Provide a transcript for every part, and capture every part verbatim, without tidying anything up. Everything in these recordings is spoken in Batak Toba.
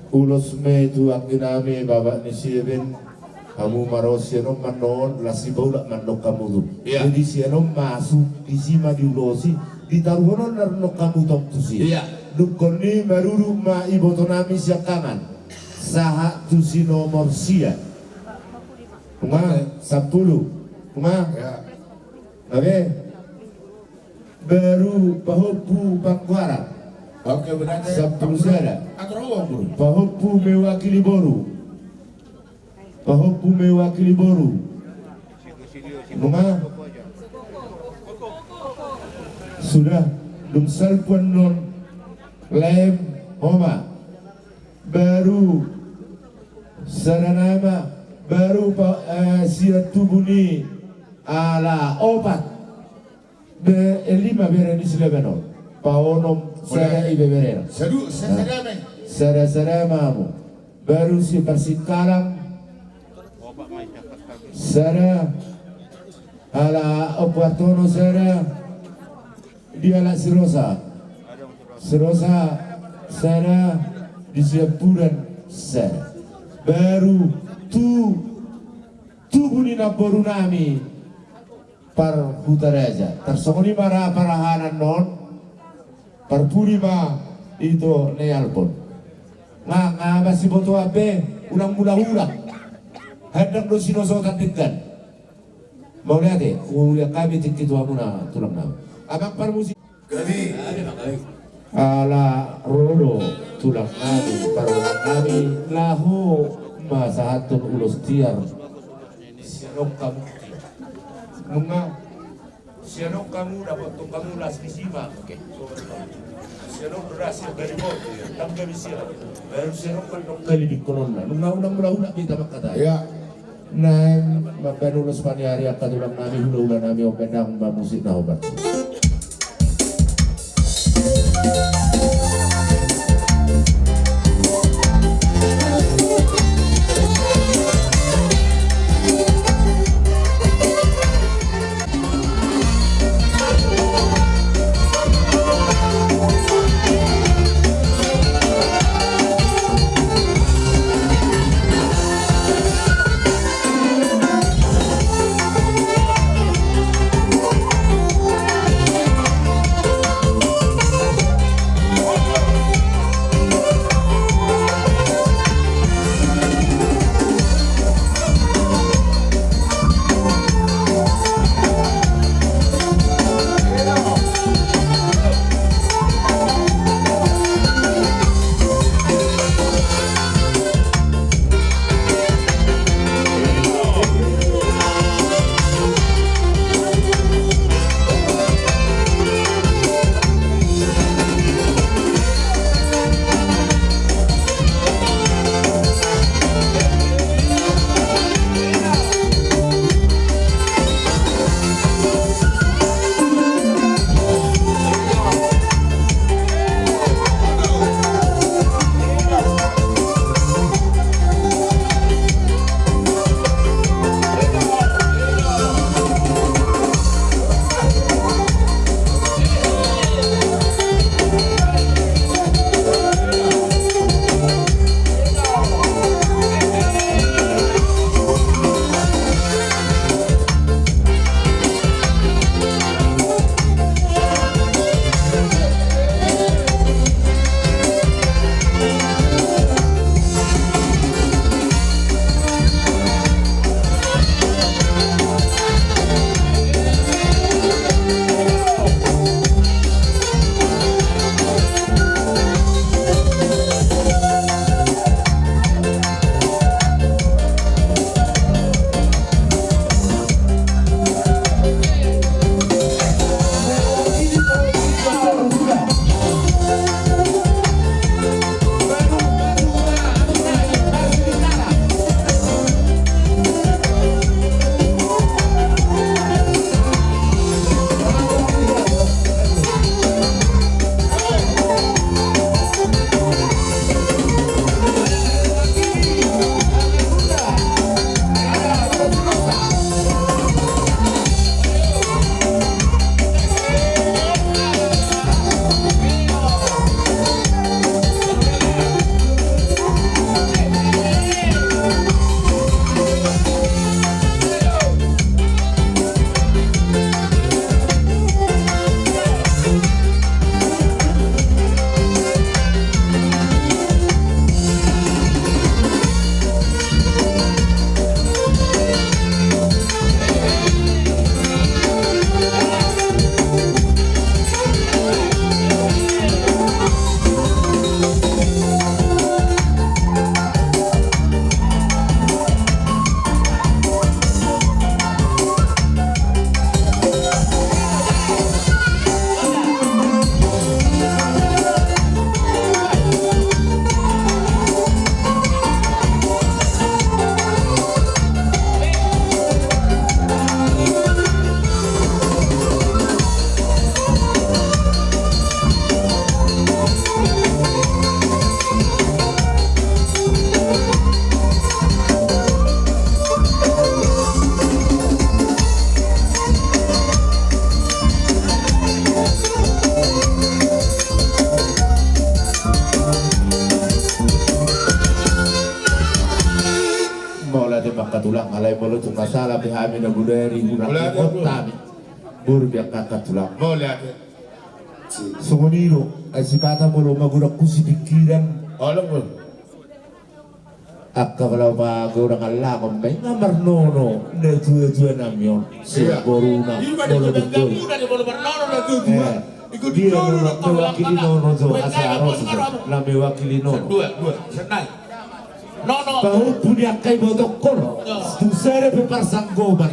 Ulos ma i tu anggi nami, babak ni sieben. Hamu ma ro sian on ma annon, las ni paulak ma annon hamu tu. Iya. Jadi sian on ma asu, disi ma diulosi, ditaruhon on annon hamu tong tusi. Iya. Dungkon ni maruru ma iboto nami siangkangan. Sahat tu si nomor sia. Nunga, oke. Sampulu. Nunga. Iya. Oke. Baru pahompu Pangkuaran. Oke, berarti sampulu sada. Atur uang, bro. Pahompu mewakili boru. Pahompu mewakili boru. Nunga. Sudah. Dung salpu annon. Lem. Homa. Baru. Sada nama. Baru pa, eh, sian tubu ni ala opat. Be, eh, lima bere ni silaban on. Paonom sada ibeberena. Sadu, sa-, sada ma i. Sada, sada ma hamu. Baru si Parsingkalang. Sada. Ala Ompu Antono sada. Di ala Sirosa. Sirosa sada. Di Siampudan sada. Baru tu tubu ni namboru nami. Parhutaraja. Tarsongon i ma ra parahanan non. Parpudi ma ito na ialpon. Nga, nga masibotoan be, unang mulak-ulak. Handang do sinosotan denggan. Mauliate, ulian hami tingki tu hamuna tulang nami. Amang parmusik. Gabe. Ala ro do tulang nami, parhutaraja nami, laho ma sahathon ulos tiar. Sian on hamu. Nunga. Sian on hamu, dapothon hamu las ni sima. Oke. Sian on berhasil dari bot. Tangga di sian. Baru sian on kan dong kali di kolonna. Nunga unang mulak-ulak be hita mangkatai. Iya. Naeng mambahen ulos paniari angka tulang nami, hula-hula nami, on pe ndang mamusik na hombar. Tulang, alai molo tung na sala pe hami na bodari, hurang ingot hami. Boru pe angka tulang. Mauliate. Songon i do, ai sipata molo magodang tusi pikiran. Olo, boru. Angka molo magodang alangon ma i nga marnono natuatua nami on. Sian boruna molo dung i. Dia na mewakili nono jo, asa ro jo na mewakili nono. Pahompu ni angka ibotongkon, tung sada pe parsanggoman.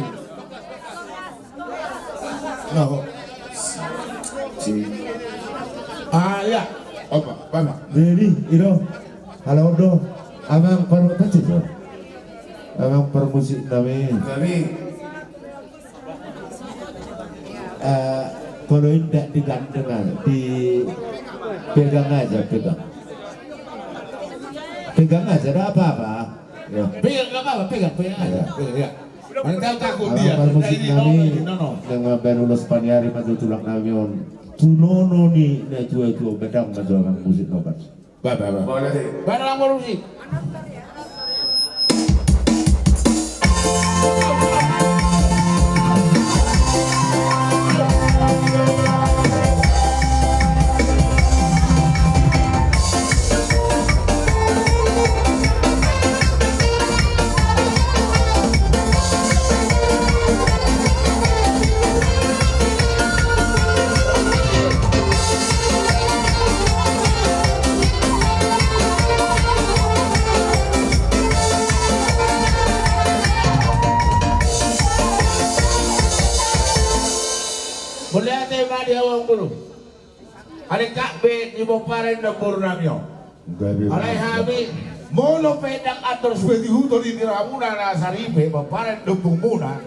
Ah, iya. Opa, pama. Jadi, i do. Halo, do. Amang parmusik, do. Amang parmusik nami. Nami. Eh, kalau indak digandeng aja, dipegang aja, pegang. Pegang aja, nggak apa-apa. Ya. Pegang, nggak apa-apa, pegang, pegang aja. Ya. Pegang, ya. Mana tahu takut dia. Amang parmusik nami, nono, nono. Dengan baru los paniari ma jo tulang nami on. Tu nono ni natuatua, badang ma jo amang musik nobar. Ba, ba, ba. Ba, ba, ba. Ba, ba, ba, ba. Mauliate ma di hamu amang boru. Alai angka be di pomparan ni namboru nami on. Alai hami, molo pe ndang andor sude di huta di tiramuna na saripe, pomparan ni ompungmuna.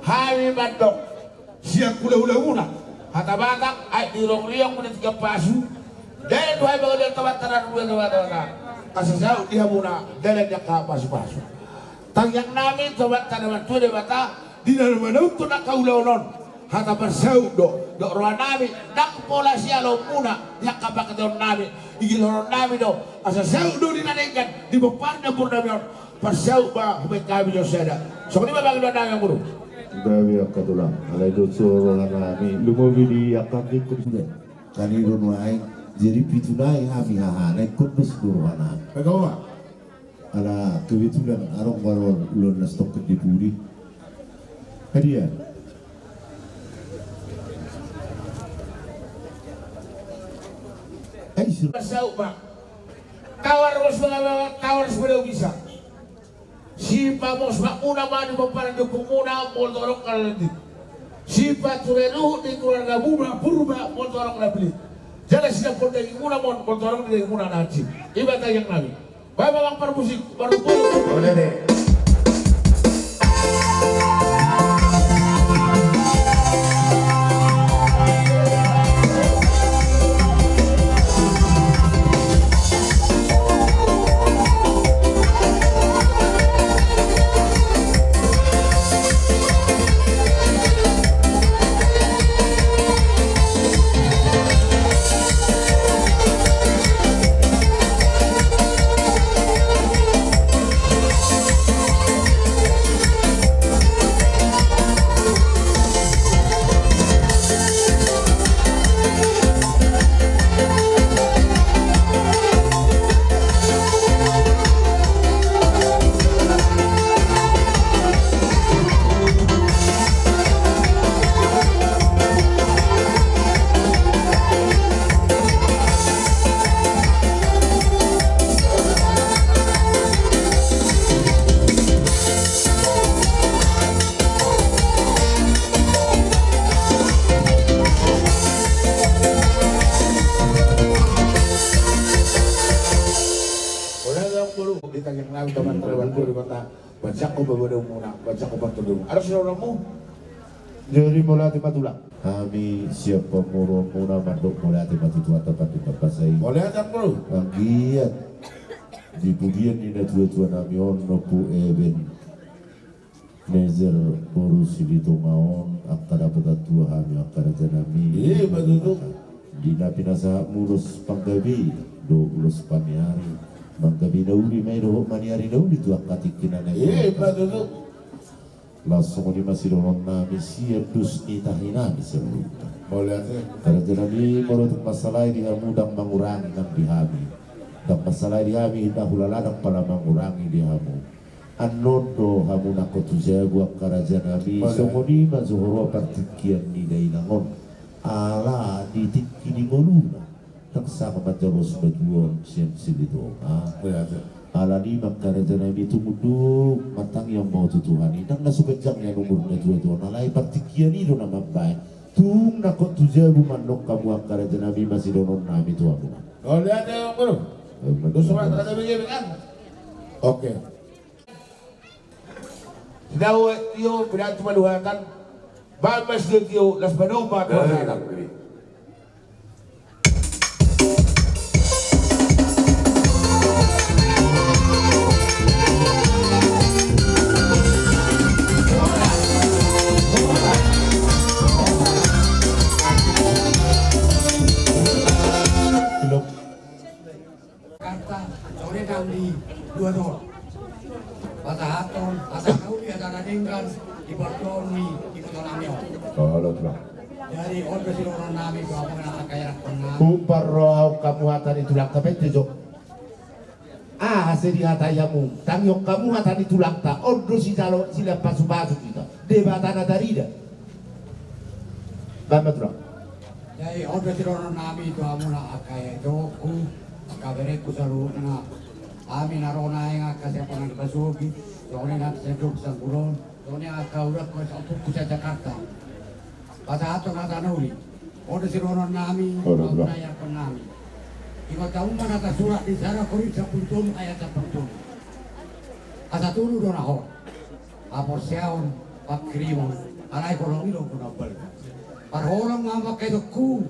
Hami mandok sian hulahulamuna, hata Batak, aek ni riong-riong, muna tiga pasu. Dai tu hami mangaliat Amanta na dua Debata, asa saut di hamuna dalan ni angka pasupasu. Tangiang nami tu Amanta na martua Debata, di na manongtong angka ulaon on, hata parsaut do, dohot roha nami, ndang pola sialoonmuna di angka pangkataion nami, igilonon nami do, asa saut do di na denggan, di pomparan ni namboru nami on, parsaut ma hubaen hami jo sada. Songon i ma pangidoan nami amang boru. Gabe angka tulang, alai dohot roha nami, lumobi di angka anggi. Kan i do nuaeng, jadi pitu nai hami haha, na ingkon dos do roha nami. Ala kebetulan adong baru ulaon na stop di pudi. Hadiah. Ai, sur- Saut ma. Tawar bos, tawar, tawar, sudah bisa. Sipamosmamuna ma di pomparan ni ompungmuna, molo torop na leleng. Sipature luhut di keluargamuna Purba, molo torop na pelit. Jala sinapot dagingmuna ma on, molo torop di dagingmuna na hansit. I ma tangiang nami. Baen ma amang parmusik, baru polo. Boleh deh. Ora yang baru kita yang lalu teman-teman baru mata. Bacaku babadamuna, bacaku partudung. Ada saudaramu? Jadi mauliate ma tulang. Hami siap pamoruonmuna mandok mauliate ma tu Tuhanta pande pambasa i. Mauliate, bro. Anggiat di pudian ni natuatua nami on, Ompu Eben Nezer boru Silitonga on, angka dapotan tua hami angka raja nami. Iya, betul tu. Di na pinasahatmu ulos panggabean dohot ulos paniari. Mangkabina uli ma i dohot maniari na uli tu angka tingki na naeng. Laos songon i ma sidohonon nami sian dos ni tahi nami saluhutna. Karaja nami, molo tung mansalahi di hamu ndang mangurangi nang di hami. Ndang mansalahi di hami, ndang hulala ndang pola mangurangi di hamu. Annon do hamu nangkok tu jabu angka raja nami. Songon i ma jo huroha partingkian ni dainang on. Ala di tingki ni ngoluna. Ndang sanga manjalo simatua on sian Silitonga. Alani i ma angka raja nami, tung unduk martangiang ma ho tu Tuhan i, ndang na so ganjang nian umur na tuatua on, alai partingkian i do na mambahen. Tung nangkok tu jabu ma annon hamu angka raja nami, i ma sidohonon nami tu hamuna. Oke. Sidao tio, pinantu paduhatan. Baen ma sidao tio, las paduhatan. Jakarta, sore nang di dua tol. Pasahathon hata na uli, hata na denggan di partuaon ni iboto nami on. Jadi on do sidohonon nami tu hamu na angka ianakhon nami. Umparrohahon hamu hata ni tulangta, baen jo. Aha sai dihatai hamu? Tangihon hamu hata ni tulangta, on do sijalo silean pasupasu hita. Debata na tarida. Baen ma tulang. Jadi on do sidohonon nami tu hamu na angka itoku, angka berengku saluhutna. Hami na ro naeng angka sian Pangani Pasogit, songon i nang sian Dohot Sanggulon, songon i angka hulahula sian ompunku sian Jakarta. Pasahathon hata na uli. On do sidohonon nami tu hamu na ianakhon nami. Ingot hamu ma na tarsurat di sada Korint sampulu tolu ayat sampulu tolu. Asa tolu do na hot. Haporseaon, panghirimon, alai holong i do na umbalga. Parholong ma hamu angka itongku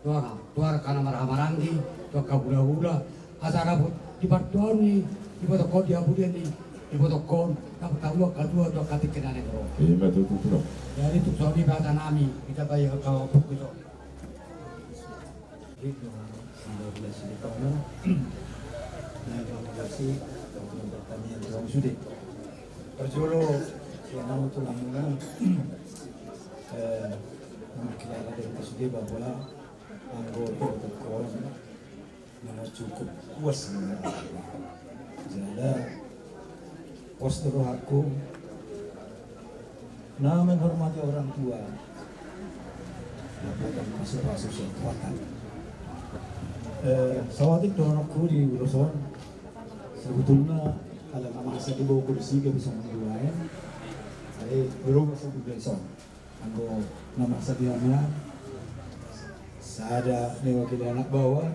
tu angka, tu angka na marhahamaranggi, tu angka hulahula, asa dapot di partuaon ni ibotongkon, di habulian ni ibotongkon, dapot hamu angka tua tu angka tingki na naeng ro. Ima tutu, tutu. Jadi tung songon i hata nami, hita baen angka ompunku i. Ito, sandok na sini tona. Nah, terima kasih. Untuk pertanyaan jawab sudah. Parjolo, sian au tu lamuna, eh, mangkilala do hita sude bahwa anggo ibotohon memang cukup puas sebenarnya. Jala pos do rohangku na menghormati orang tua. Dapot pasupasu sian Tuhan. Eh, saotik dohononku di ulos on. Sebetulna ala na masa di bogor siga bisa menduaen. Jadi berubah sebetulna son. Anggo na masa di hami an, sada mewakili anak baoa,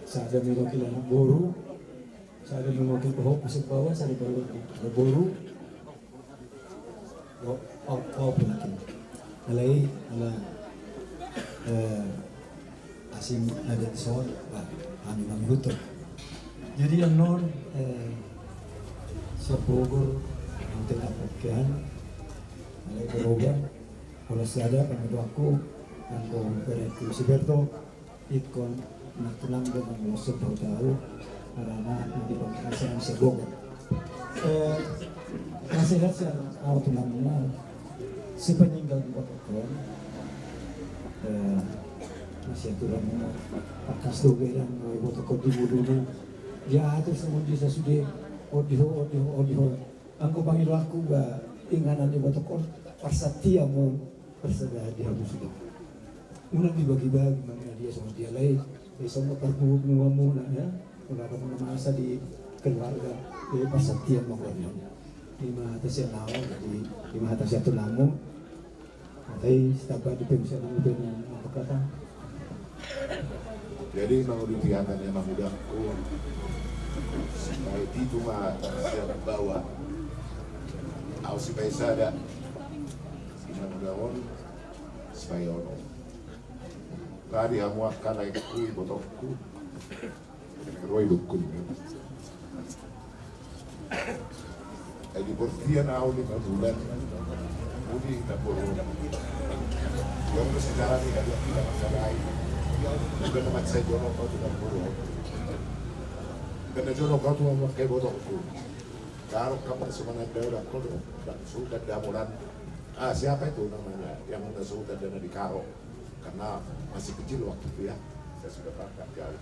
sada mewakili anak boru, sada mewakili dohot masa baoa, sada mewakili boru. Dohot, dohot, dohot mungkin. Alai, ala, eh, asing adat son, bah, hami mangihuthon. Jadi annon, eh, sian Bogor, nang tengah pokian, alai berubah, kalau sada, kami doaku, anggo berengku si Berto, ingkon na tulang do mangulon sebut au, harana na di pangkasa na sebut. Eh, nasihat sian au tulangmu, sepeninggal ibotohon, eh, nasihat tulangmu, pakas do beran, ibotohon di ngoluna, diatur songon dia sasude, on di ho, on di ho, on di ho. Anggo pangidoanku ba inganan ibotohon, parsantian ma on, parsada di hamu sude. Unang dibagibagi ma na dia songon dia, alai, eh, songon parpunguan muna, ya. Molo adong na masa di keluarga, eh, parsantian ma on. Ima hata sian au, jadi ima hata sian tulangmu. Alai, sitamba di pemsianan itu yang berkata. Jadi, manguduti hata ni amangudangku, sipahe pitu ma sian baoa. Au sipahe sada. Inang uda on, sipahe onom. Tadi hamu angka laengku, ibotohonku. Ro ibotohonku. Ai di portian au lima bulan. Mudi na boru. Ia udah sejarah ni, ada tidak masalah. Udah nama saya jorok, kau tidak boru. Karena jono kau tuan mangke botongku. Karo kamu semangat dau dak kau dak suka damolan. Ah, siapa itu namanya yang udah suka dana di karo? Karena masih kecil waktu itu ya. Saya sudah berangkat jauh.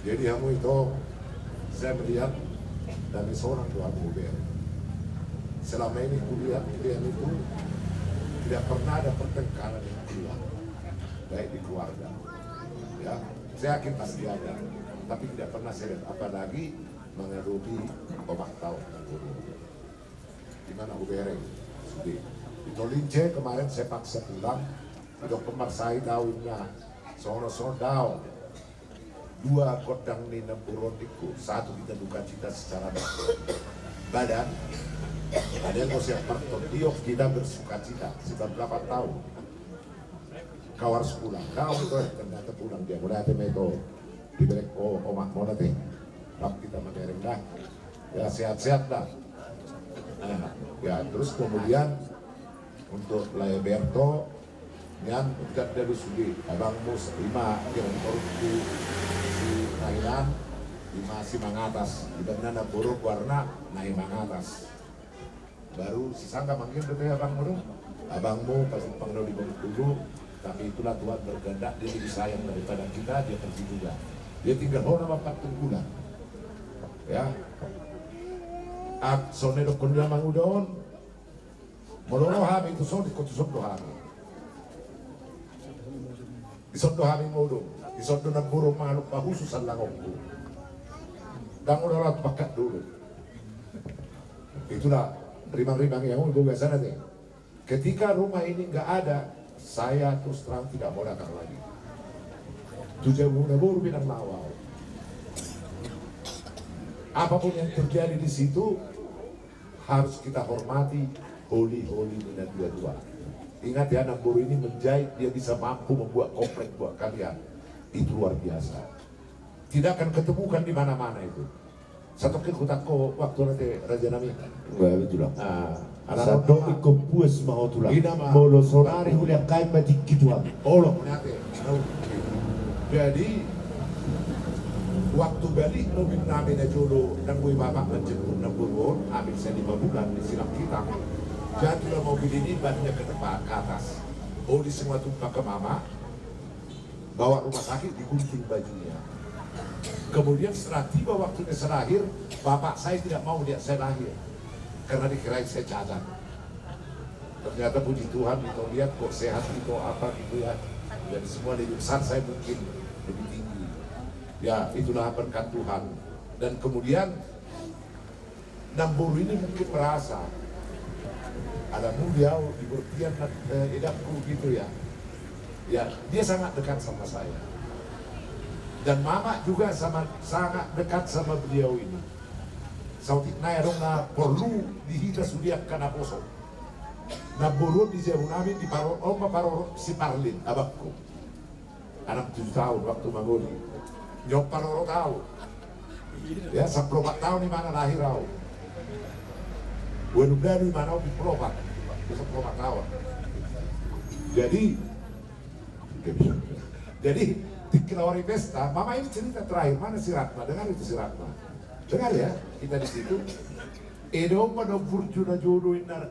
Jadi hamu itu, saya melihat dari seorang tuan mobil. Selama ini kulihat kalian itu tidak pernah ada pertengkaran yang keluar, baik di keluarga. Ya, saya yakin pasti ada, tapi tidak pernah saya lihat, apalagi menghadapi omak tau. Di mana hubereng? Sude. Di Tolince kemarin saya paksa pulang. Udah kemar sai daun na. Sono-sono daun. Dua godang ni na buron diku. Satu kita duka cita secara badan. Ada yang kau siap parton. Diok kita bersuka cita. Sebab delapan tahun. Kau harus pulang. Kau itu ternyata pulang dia. Mulai ate meto. Di belek o omak mona te. Rap kita mamereng dah. Ya, sehat-sehat dah. Nah, ya, terus kemudian untuk Lae Berto, nian udah dari sugi, abangmu ima yang korupsi si Thailand, ima si mangatas, di mana na borok warna na mangatas. Baru si Sangga manggil dope abangmu do. Abangmu pasti panglo di Bengkulu, tapi itulah Tuhan berkehendak, dia lebih sayang daripada kita, dia pergi juga. Dia tinggal ho nama empat bulan. Ya. Ak songon i dokkon dia manguda on. Molo ro hami tu son, ingkon tu son do hami. Dison do hami modom, dison do namboru mangaluk pahusu sallangonku. Ndang olo ro tu pangkat dulu. Itulah rimang-rimang yang gue biasa nanti. Ketika rumah ini nggak ada, saya terus terang tidak mau datang lagi. Tu jabu na boru pinang lawa. Apapun yang terjadi di situ, harus kita hormati holi-holi ni na tua-tua. Ingat ya, namboru ini menjahit, dia bisa mampu membuat komplek buat kalian. Itu luar biasa. Tidak akan ketemukan di mana-mana itu. Satu ke kutako waktu nanti raja nami. Wah, betul lah. Ah, anak satu ikut puas mau tulang. Ina ma. Molo sonari huliang kain batik gitu am. Olo, nanti. Jadi, waktu balik mobil nami na jolo, nang gue bapak menjemput nang gue, hampir saya lima bulan di silang kita. Jatuhlah mobil ini, bannya ke depan, ke atas. Oh, di semua tumpah ke mama, bawa rumah sakit, digunting bajunya. Kemudian setelah tiba waktunya saya lahir, bapak saya tidak mau lihat saya lahir. Karena dikira saya cacat. Ternyata puji Tuhan, itu lihat kok sehat, itu apa gitu ya. Jadi semua lebih besar saya mungkin, lebih tinggi. Ya, itulah berkat Tuhan. Dan kemudian namboru ini mungkin merasa, ala mulia di bertian, eh, edakku gitu ya. Ya, dia sangat dekat sama saya. Dan mama juga sama, sangat dekat sama beliau ini. Saotik nai adong na porlu di hita sude angka naposo. Namboru on di jabu nami di paro-, on ma parorot si Parlin, abangku. Anak tujuh tahun waktu mangoli. Nyok parorot au. Ya, sampulu opat tahun imana lahir au. Ualu dalu imana au, sampulu opat. Sampulu opat tahun. Jadi, jadi, tingki laho di pesta, mama ini cerita terakhir, mana si Ratna? Dengar itu si Ratna. Dengar ya, kita di situ. Eda on ma na burju na jodo inna.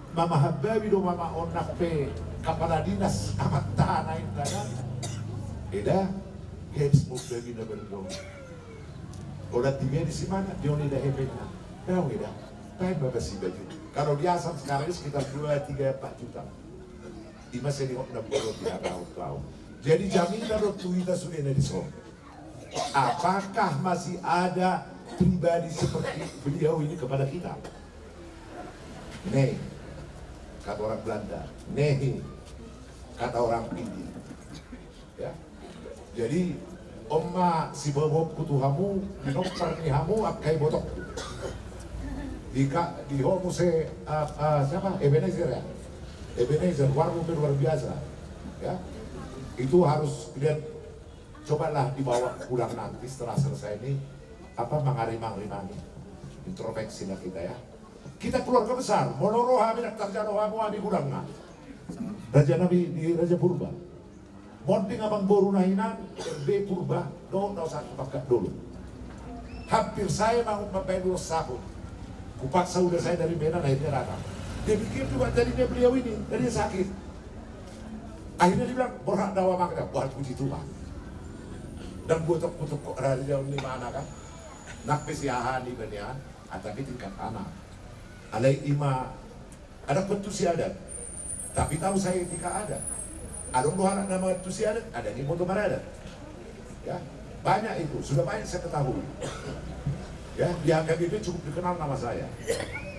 Mama hababi do mama on, nang pe kapala dinas amanta na inna kan. Eda, gabe mo babi na berdo. Olat tiga di simana, dia on eda hepena. Tahu eda, tahu berapa sih baju. Kalau di Asam sekarang ini sekitar dua, tiga, empat juta. Ima seni hot na boro di hata hot lau. Jadi jamina do tu hita sude na di son. Apakah masih ada pribadi seperti beliau ini kepada kita? Nehi, kata orang Belanda. Nehi, kata orang Pidi. Ya. Jadi, on ma siboboonku tu hamu, di nomor ni hamu, angka ibotongku. Di ka-, di ho muse, ah, ah, siapa? Ebenezer ya? Ebenezer, warung luar biasa. Ya. Itu harus lihat. Cobalah dibawa pulang nanti setelah selesai ini, apa, mangarimang-rimangi. Introspeksi lah kita ya. Kita keluarga besar, molo ro hami, daftar jalo hamu hami gulangna. Raja nami di Raja Purba. Monding amangboru na hinan, R B Purba, do, do satu pakat dulu. Hampir saya mau mambaen ulos saput. Kupaksa uda saya dari Medan, akhirnya datang. Demikian juga tadinya beliau ini, tadinya sakit. Akhirnya dia bilang, "Borhat do au, Amang." Wah, puji Tuhan. Ndang buat tok, buat tok, kok rari dia ni mana kan? Nang pe si aha ni banian, ah, tapi tingkat anak. Alai ima adong pe tusi adat. Tapi tahu saya etika adat. Adong do halak na mangantusi adat, ada ni boto maradat. Ya, banyak itu, sudah banyak saya ketahui. Ya, di H K B P cukup dikenal nama saya.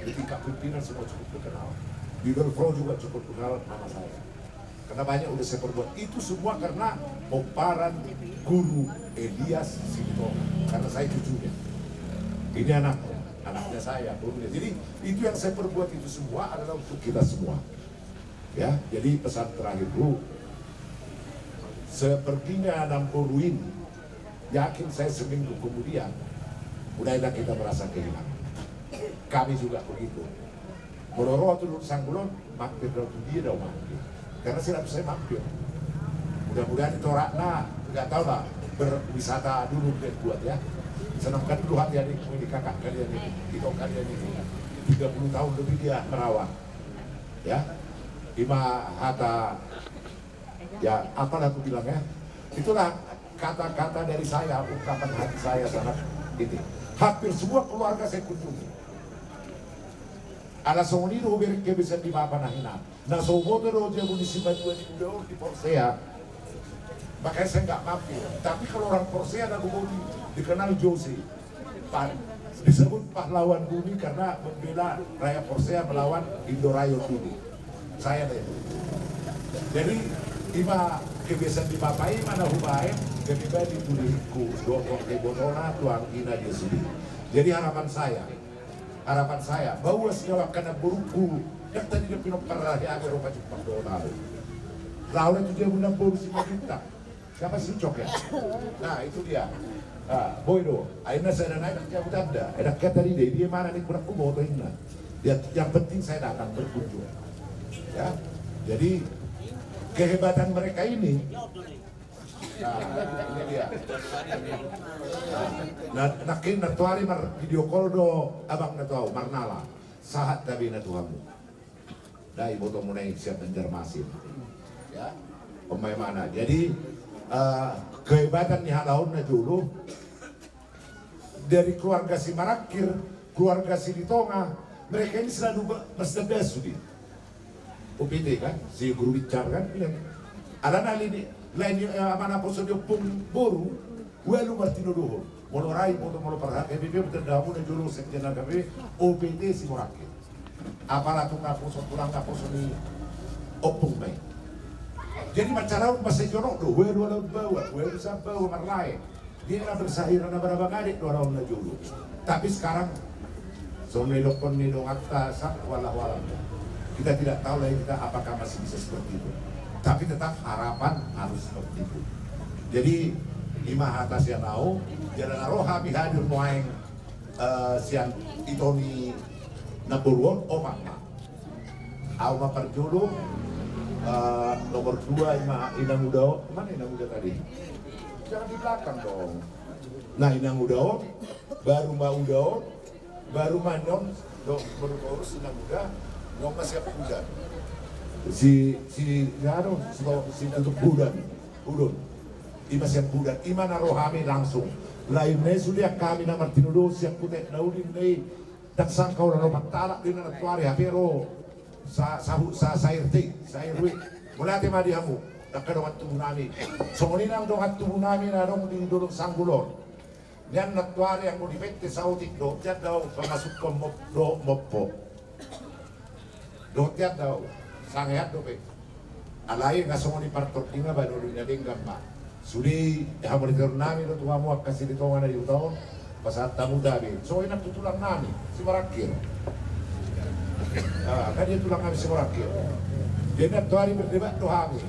Di tingkat pimpinan semua cukup dikenal. Di Dolfro juga cukup dikenal nama saya. Karena banyak udah saya perbuat. Itu semua karena pomparan Guru Elias Silitonga. Karena saya cucunya. Ini anaknya, anaknya saya, gurunya. Jadi, itu yang saya perbuat itu semua adalah untuk kita semua. Ya, jadi pesan terakhirku, sepertinya Namboru ini, yakin saya seminggu kemudian, mulailah kita merasa kehilangan. Kami juga begitu. Molo ro tu Dolok Sanggul on, mampir do tu dia do mampir. Karena selalu saya mampir. Mudah-mudahan itu anakna, nggak tahu lah, berwisata dulu dia buat ya. Senangkan dulu hati adikmu ini, kakak kalian ini, ito kalian ini. Tiga puluh tahun lebih dia merawat. Ya, ima hata, ya, apalah aku bilang ya. Itulah kata-kata dari saya, ungkapan hati saya sangat ini. Hampir semua keluarga saya kunjungi. Ala songon i do hubereng kebiasaan di bapa na hinan. Na so huboto do jabu ni simatua ni uda on di Porsea. Makanya saya nggak mampir. Tapi kalau orang Porsea na huboto, dikenal Jose. Pa-, disebut pahlawan bumi karena membela rakyat Porsea melawan Indo Rayon dulu. Saya deh. Jadi, ima kebiasaan di bapa i ma na hubaen, jadi baen di tulingku, dohot ibotona, tu anggina dia sude. Jadi harapan saya, harapan saya, bahwa sian angka namborungku, ndang tadi dia pinompar raja, agar rupa cepat dohot au. Lalu itu dia guna boru si Majuta. Siapa sih cok ya? Nah, itu dia. Nah, boi do. Akhirnya saya dan anak dia udah ada. Ada kata di dia, dia mana nih kurang kuboto ini. Dia, yang penting saya datang berkunjung. Ya. Jadi kehebatan mereka ini. Nah, ini dia. Nah, nangkin nantuari mar video call do abang na tu au, marnala. Sahat tabe na tu hamu. Dai, botomu na i sian Banjarmasin. Ya, on ma imana. Jadi, eh, kehebatan ni halak on na jolo, dari keluarga Simarangkir, keluarga Silitonga, mereka ini selalu ba-, bersedekah sude. O P T kan, si guru bicar kan, bilang. Alana lain, lain, eh, ama naposo ni ompung boru, ualu martinodohon. Molo ra iboto, molo parhata P P, betul dah, muna jolo sekjen H K B P, O P T Simarangkir. Apala tung naposo, tulang naposo ni ompung ma i. Jadi mansai ra on, mansai jonok do, ualu ala on baoa, ualu sian baoa marlae. Dia na bersahira na barabang adik do ala on na jolo. Tapi sekarang, songon na didokkon ni donganta, sa-, wallahu alam. Kita tidak tahu lagi kita apakah masih bisa seperti itu. Tapi tetap harapan harus seperti itu. Jadi, ima hata sian au, jala na ro hami hadir nuaeng, eh, sian ito ni namboru on, opat ma. Au ma parjolo, eh, nomor dua ima inang uda on. Mana inang uda tadi? Jangan di belakang dong. Nah, inang uda on, baru ma uda on, baru ma on, dong, baru urus inang uda, dong ma sian Budan. Si, si, anu, si, si Tutup Budan, Budon. Ima sian Budan, ima na ro hami langsung. Lain na i sude angka hami na martinodohon sian Kuta Nauli na i, ndang sangka ora ro pantalak do inna nantuari, hape ro sa-, sahu-, sa-, sa-R T, sa-R W. Mauliate ma di hamu, angka dongan tubu nami. Songon i nang dongan tubu nami na adong di Dolok Sanggul on. Nian nantuari anggo di Pette saotik do, tian do au pamasukkon mop-, do mompo. Dohot tian do au, sangean dope. Alai nga songon i partordi nga baen olo i na denggan ma. Sude i, hamauliateon nami do tu hamu angka Silitonga na di huta on, pasahat hamu tabe. Songon i nang tu tulang nami, Simarangkir. Ah, kan dia tulang nami Simarangkir. Jadi nantuari berdebat do hami.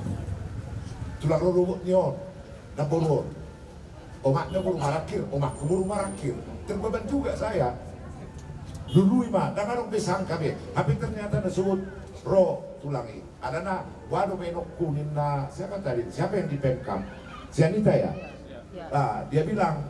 Tulang rorobot ni on, namboru on. Omakna boru Marangkir, omakku boru Marangkir. Terbeban juga saya. Lului ma, ndang adong be sangka be. Hape ternyata na suhut ro tulang i. Alana, boha do baenonku ninna, siapa tadi? Siapa yang di Pemkab? Si Anita ya? Ya. Ah, dia bilang,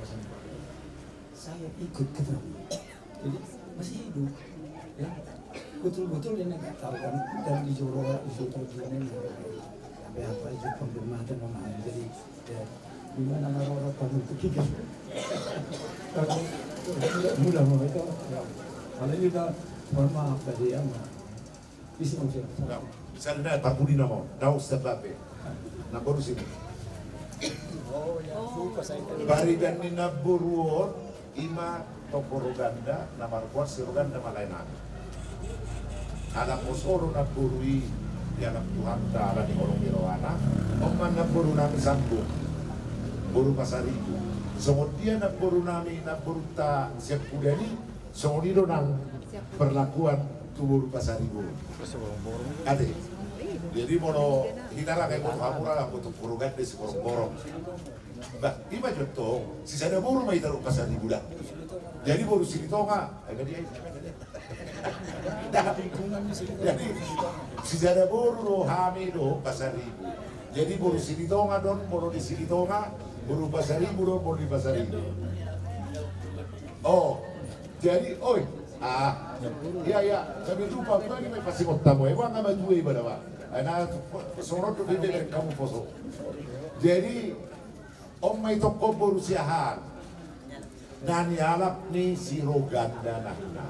Saya ikut ketemu. Jadi masih hidup. Ya. Betul-betul dia nggak tahu kan, dan di Jolo, di Jolo, di Jolo, sampai apa aja pembermatan sama. Jadi ya, gimana, maroro kamu ketika mula mau itu, ya. Kalau kita, mohon maaf tadi ya, Mak. Bisa, Mak, ya. Misalna parpudi nama, daus dapat. Namboru sini. Pariban ni namboru on, ima tongko Roganda, na margoar si Roganda ma lae nami. Ala poso do namboru i, dialap Tuhanta, ala ni holong ni rohana. On ma namboru nami sambung, boru Pasaribu. Songon dia namboru nami, namborunta Siampudan i, songon i do nang perlakuan tu boru Pasaribu. Ate. Jadi molo hita ra, kayak boru hamu ra, boru tongko Roganda, siborongborong. Bah, ima jo tong, sisada boru ma hita dohot Pasaribu da. Jadi boru Silitonga, eh, jadi, jadi sisada boru do hami dohot Pasaribu. Jadi boru Silitonga do on molo di Silitonga, boru Pasaribu do on molo di Pasaribu. Oh, jadi, oi, ah, iya, iya, sambil lupa, bagi mai pasti kota mo, eh, bang, sama dua ibadah, Pak. Eh, na, songon on do bebe dari kamu poso. Jadi, on ma i tongko boru Siahaan, na nialap ni si Roganda na hina.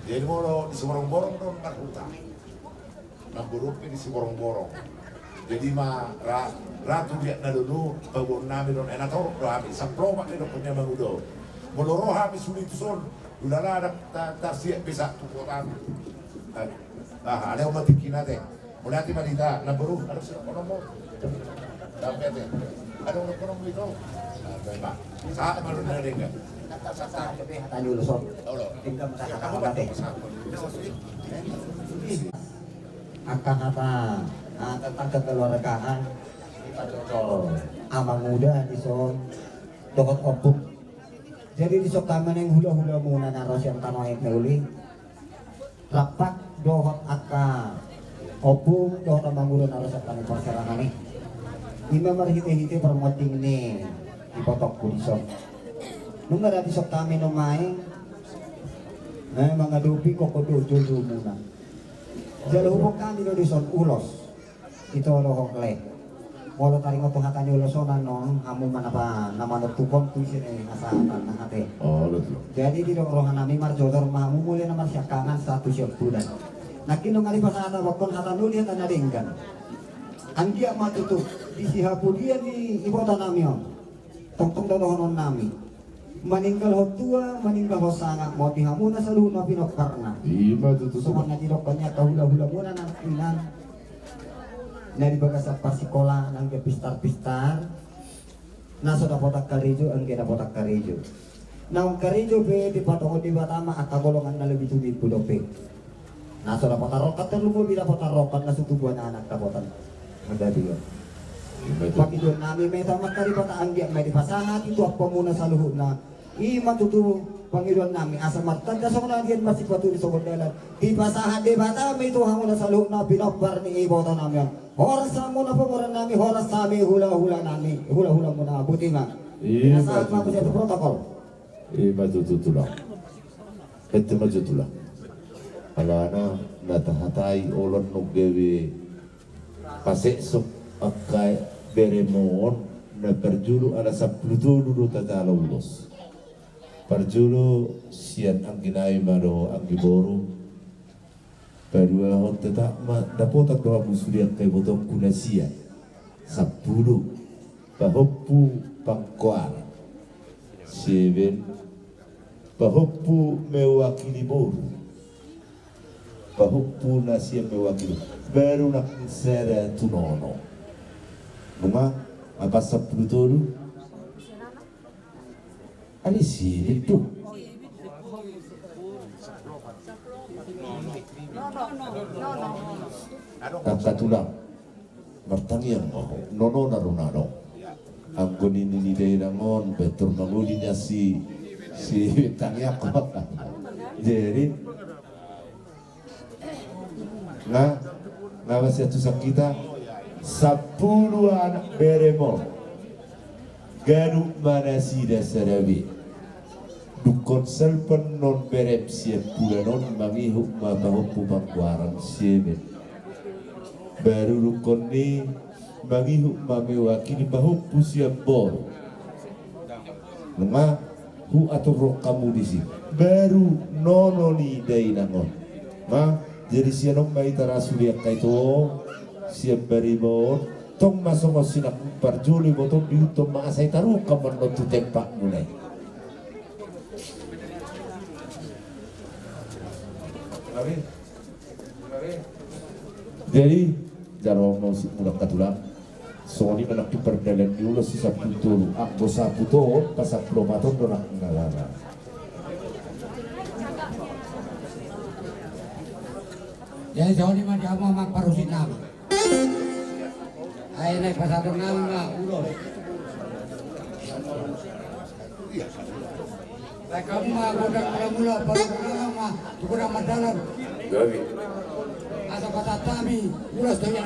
Jadi molo di siborongborong do on marhuta, namboru on pe di siborongborong. Jadi ma ra, ra tu diat na donu, paboahon nami do on, eh, na torop do hami, sampulu opat do dohonon ni amanguda on. Molo ro hami sude tuson, ulala, ta, tarsiap be sahat tu kota. Eh, ah, ada umat tingki nate. Mauliate ma di hita, namboru, adong sidohonon mu? Sampe ate. Adong sidohonon mu ito? Sampe ma. Sahat ma dohonon na denggan. Hata ni ulos on. Olo. Denggan ma sahat, hata mate. Angka hata, ah, tentang kekeluargaan, dipatutur amanguda dison dohot ompung. Jadi dison hami naeng hulahulamuna na ro sian tano aek na uli. Rap dohot angka ompung dohot amanguda na ro sian tano parserangan i. Ima marhitehite parmonding ni ibotongku dison. Nunga da dison hami nuaeng, eh, mangadopi hon dohot jolojolmuna. Jala huboan hami do dison ulos. Ito dohot lae. Molo taringot tu hata ni ulos on, annon hamu ma na manontuhon tu ise ni hasahatan na ate. Jadi didok rohanami marjojor ma hamu mule na marsiangkangan sahat tu siampudan. Nangkin nunga dipasahat ahu hata na uli, hata na denggan. Anggiat ma tutu di sihapudian ni ibotanami on. Tongtong do dohononnami. Maninggalhon tua, maninggalhon sangap ma on di hamuna saluhutna pinomparna. Ima tutu. Songon na didokkon ni angka hulahulamuna nangkinan. Na di bagasan parsikolaan anggiat pistar-pistar, na so dapotan karejo anggiat dapotan karejo. Naung karejo pe dipatongon Debata ma angka golongan na lobi tumimbo dope. Na so dapotan rongkap, tarlumobi dapotan rongkap, na so tubu anak-anak dapotan mardadia. Pangidoan nami ma i tu Amanta Debata anggiat ma dipasahat i tu ampamuna saluhutna. I ma tutu pangidoan nami, asa martanda songon aek, marsipatudu songon dalan. Dipasahat Debata ma i tu hamuna saluhutna pinompar ni iboto nami on. Horas hamuna pamoruon nami, horas hami hula-hula nami, hula-hula muna, boti ma. Ima tutu. Ima tutu, Tulang. Ete ma jo, Tulang. Alana na tahatai olo nunga gabe paseksok angka beremon. Na parjolo ala sampulu tolu do tajalo ulos. Parjolo sian anggi nai ma do anggi boru. Paduahon tetap ma dapotan do hamu sude angka ibotongku na sian. Sampulu. Pahompu pangkoar. Sieben. Pahompu mewakili boru. Pahompu na sian mewakili. Baru nang sada tu nono. Nunga, apa sampulu tolu? Adi si itu. Angka Tulang. Martangiang ma ho, nono na ro na do. Anggo nini ni dainang on, bentor mangoli na si, si tangiang ho. Jadi, nga, nga masih atu sakita, sampulu anak beremon. Ganup ma nasida sada be. Dungkon salpan non berem sian bulan on mangihut ma pahompu pangkoaran sieben. Baru dungkon ni mangihut ma mewakili pahompu sian boru. Nunga huatur roha hamu disi. Baru nono ni dainang on. Ma, jadi sian on ma hita ra sude angka ito, sian bariba on, tong ma songon sinang parjolo iboto on dihuthon ma asa hita ro hamu annon tu tempat muna i. Jadi, jalo ma usik muna angka Tulang. Songon i ma nangkin pardalan ni ulos si sampulu tolu, anggo sampulu tolu, pasampulu opat on do nangkin na lala. Jadi songon i ma di hamu amang parusik nami. Ai na pasahaton nami ma ulos. Baik, hamu ma godang mula-mula, parusik nami ma tu godang mardalan. Gabe. Asa pasahat hami ulos tu ia.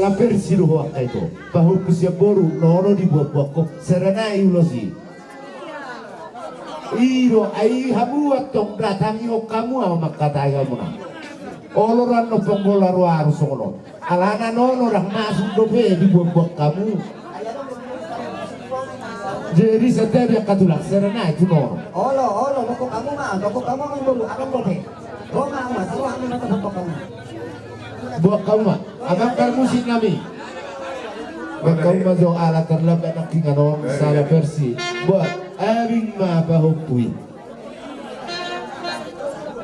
Persi do ho angka ito. Pahompu sian boru, nono dibuat-buat ho. Sera nai ulos i. I do, ai hamu antong datangihon hamu ahu mangkatai hamuna. Olo do annon ponggola ro aru songon on. Alana nono ndang masuk dope dibuat-buat hamu. Jadi santabi angka tulang, sera nai tu nono. Olo, olo, bokok hamu ma, bokok hamu ma, bokok hamu ma. Buat hamu ma, amang parmusik nami. Buat hamu ma jo ala tarlambat nangkiningan on, sala persi. Buat, abing ma pahompu i.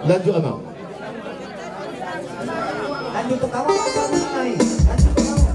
Lanjut, amang. Lanjut tu kawan, lanjut tu kawan.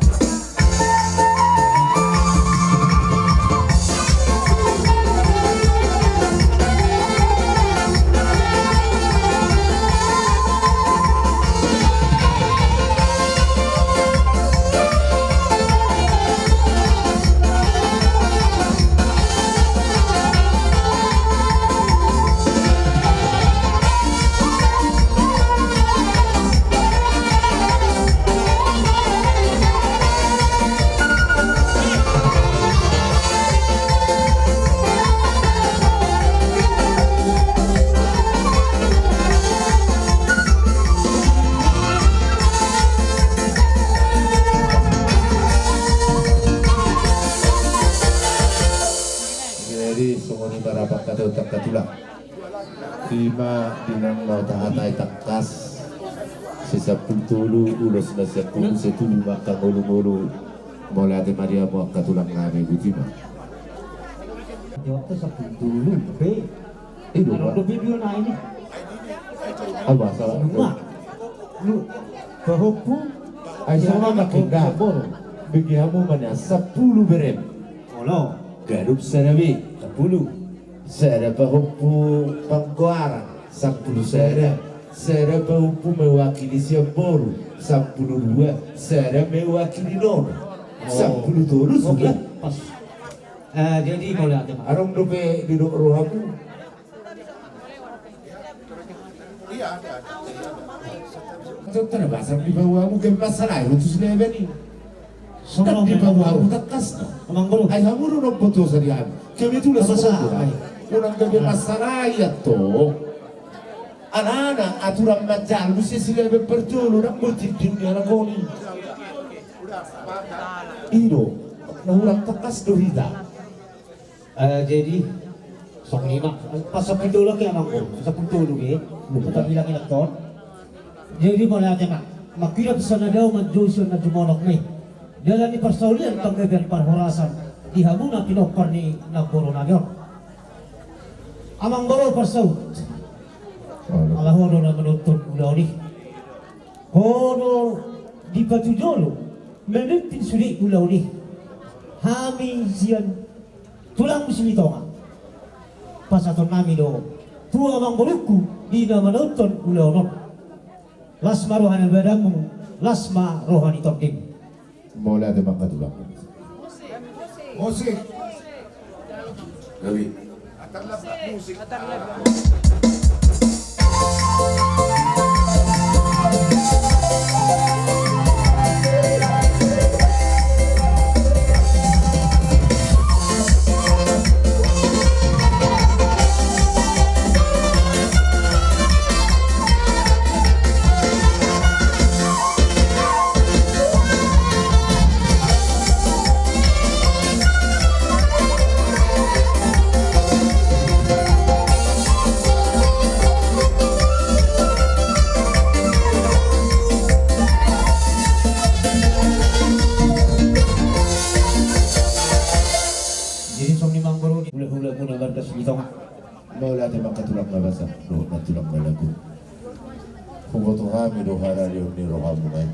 Jadi songon i ma rap angka tulang. Ima di na mauliate tangkas. Sisampulu tolu ulos na sian hamu, sai tubu ma angka ngolu-ngolu. Mauliate ma di hamu angka tulang nami, botima. Jawab tu sampulu tolu be. Ido ba. Video na ini. Apa salah? Lu pahompu. Ai songon na kinda. Bege hamu ma nian sampulu berem. Olo. Ganup sada be, sampulu. Sada pahompu panggoaran, sampulu sada. Sada pahompu mewakili sian boru, sampulu dua. Sada mewakili nono, sampulu tolu. Sudah. Pas. Jadi mauliate ma. Adong dope didok rohamu. Dokter, masa di bawahmu gabe masalah i, utus dia bani. Songon di bawahmu tangkas do. Amang boru. Ai hamu do nomboto sadia. Kebetulan songon i. Unang gabe masalah i, atau alana aturan manjalu sesi gabe parjolo, nang botin di dunia nangkoni. Ido, na unang tangkas do hita. Jadi songon i ma. Pas sampulu tolu ke, amang boru, sampulu tolu ke. Tetap hilang-hilang ton. Jadi mauliate ma. Mangkirap sian na dao, manjou sian na jumonok ma i. Dalan ni parsaulian, panggabean parhorasan di hamu na pinompar ni namboru nami on. Amang boru parsaut. Ala ho do na manuntun ulaon i. Ho do dipatujolo mamimpin sude ulaon i. Hami sian tulang Silitonga, pasahaton nami do tu amang borungku di na manonton ulaon on. Las ma roha ni badanmu, las ma roha ni tondim. Mauliate ma angka tulang. Musik. Gabe. Jadi songon i ma, amang boru, hulahula muna marga Silitonga. Mauliate ma angka tulang na basa dohot na tulang na lagu. Huboto hami do hararion ni rohamuna i.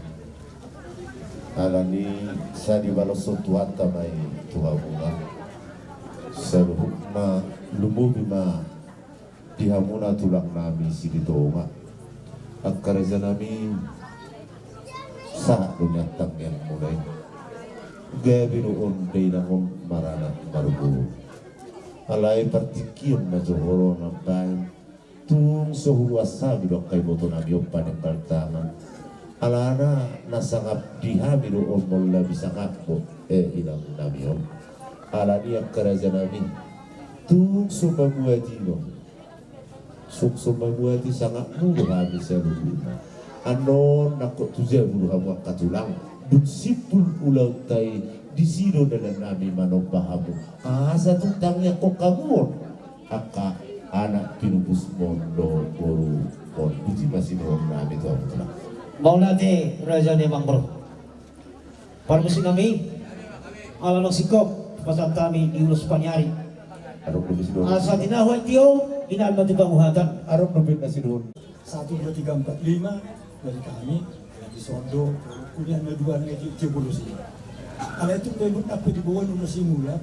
Alani i sai dibaloshon Tuhanta ma i tu hamuna. Saluhutna lumobi ma di hamuna tulang nami Silitonga. Angka raja nami, sahat do nian tangiangmuna i. Gabe do on dainang on maranak marboru. Alai partingkian ma jo ho ro nambahen. Tung so huruas hami do angka iboto nami on panempal tangan. Alana na sangap di hami do on molo na bisa sangap do, eh, inang nami on. Alani angka raja nami, tung so pamuati ma. Tung so pamuati sangapmu do hami saluhutna. Annon nangkok tu jabu do hamu angka tulang. Dung simpul ulaonta i, disi do dalan nami manomba hamu. Asa tung tangiangkon hamu on. Angka anak pinupus mon do boru mon. Boti ma sidohonon nami tu hamu tulang. Mauliate raja ni amang boru. Parmusik nami. Ala naung singkop pasahat hami di ulos paniari. Adong do bisi do. Asa tinahu aek tio inaan ma tu panguhatan. Adong do bisi do. Satu, dua, tiga, empat, lima dari kami. Jadi sondo kuliah na dua na di Jebulus ini. Ala itu pe mun ape di bawah ulos i mulak.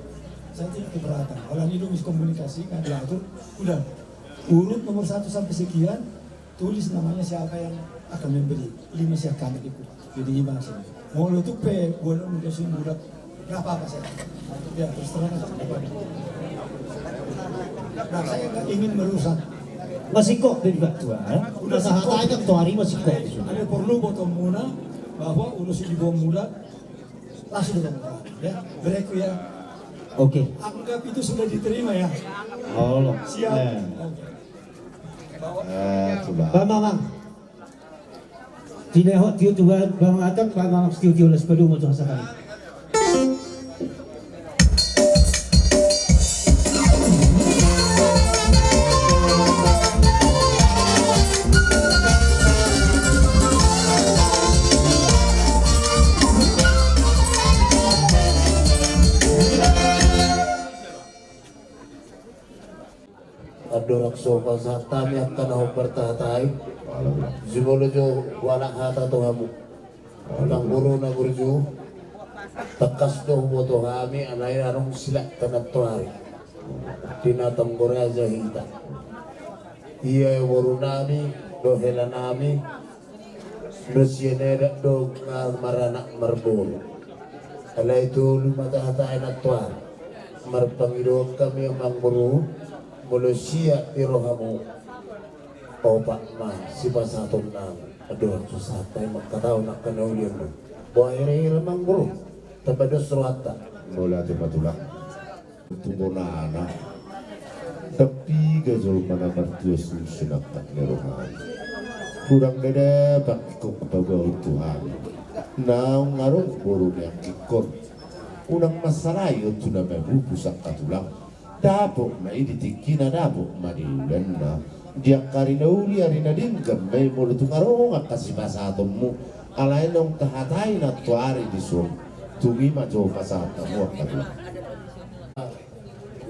Saya tidak keberatan. Alani do miskomunikasi nggak diatur. Udah. Urut nomor satu sampai sekian. Tulis namanya siapa yang akan memberi. Lima siap kami ikut. Jadi lima sini. Molo tu pe gua udah sini udah nggak apa-apa saya. Ya, terus terang aja. Nah, saya nggak ingin merusak. Masih kok di batu, eh? Udah singkop. Sahat aja tu hari masih kok. Ada perlu buat Om Muna bahwa ulos ini dibawa muda. Langsung dengan Om Muna, ya. Berikut ya. Oke. Anggap itu sudah diterima ya. Oh, siap. Eh. Oke. Eh, sudah. Bang, bang, bang. Tinehot tio tu ba-, bang Atang, bang Atang tio tio las padumo tu hasakali. Andorang so pasahat hami angka na hombar tahatai. Jumolo jo hualap hata tu hamu. Amang boru na burju. Tangkas do huboto hami alai adong silakta nantoari. Di na tonggo raja hita. Ia boru nami do hela nami. Dohot sian edak do nga maranak marboru. Alai tolu ma tahatai nantoari. Marpangidoan hami amang boru. Molo siap di rohamu. Opat ma sipasahaton nami. Andorang so sahat hami mangkatahon angka na uli on. Boha hira-hira amang boru. Tamba dos rohanta. Mauliate ma tulang. Tu bonana. Tapi piga jolma na martua susun angka ni rohana. Hurang dada pangkikon paboahon tu hami. Naung adong boru ni angkikon. Unang mansalaihon tu na mabubu sangka tulang. Dapot ma i di tingkina, dapot ma di ulanna. Di angka ari na uli, ari na denggan ma i molo tung adong angka sipasahatonmu. Alai naung tahatai nantoari dison. Tung i ma jo pasahat hamu angka tulang.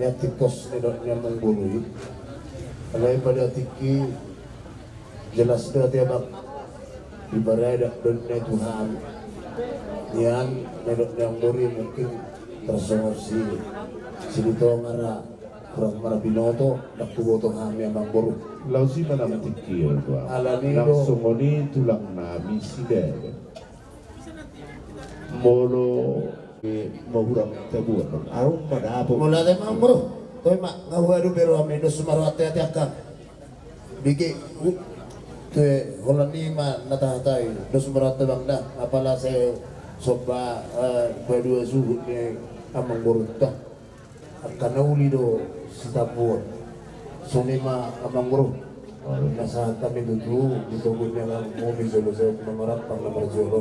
Nian tingkos ni dok nian manggului. Alai pada tingki jelas do ate abang. Di baradak do nian tu hami. Nian na dok nian bori mungkin tarsongon si, si di tonga ra kurang marbinoto, ndang huboto hami amang boru. Laos i ma na tingki on. Alani do. Nang songon i tulang nami si Dede. Molo, eh, mahurang tabuan. Adong ma dapot. Molo ate amang boru. Toi ma, nga huadu bero ami dos ma rohanta ate angka. Bege, uh, tu holan i ma na tahatai. Dos ma rohanta bang da. Apala sai somba, eh, padua suhut ni amang boru ta. Angka na uli do sitambuon. Songon i ma amang boru. Na sahat hami tutu di togu ni amang boru, di jolo-jolo na marampang na marjolo.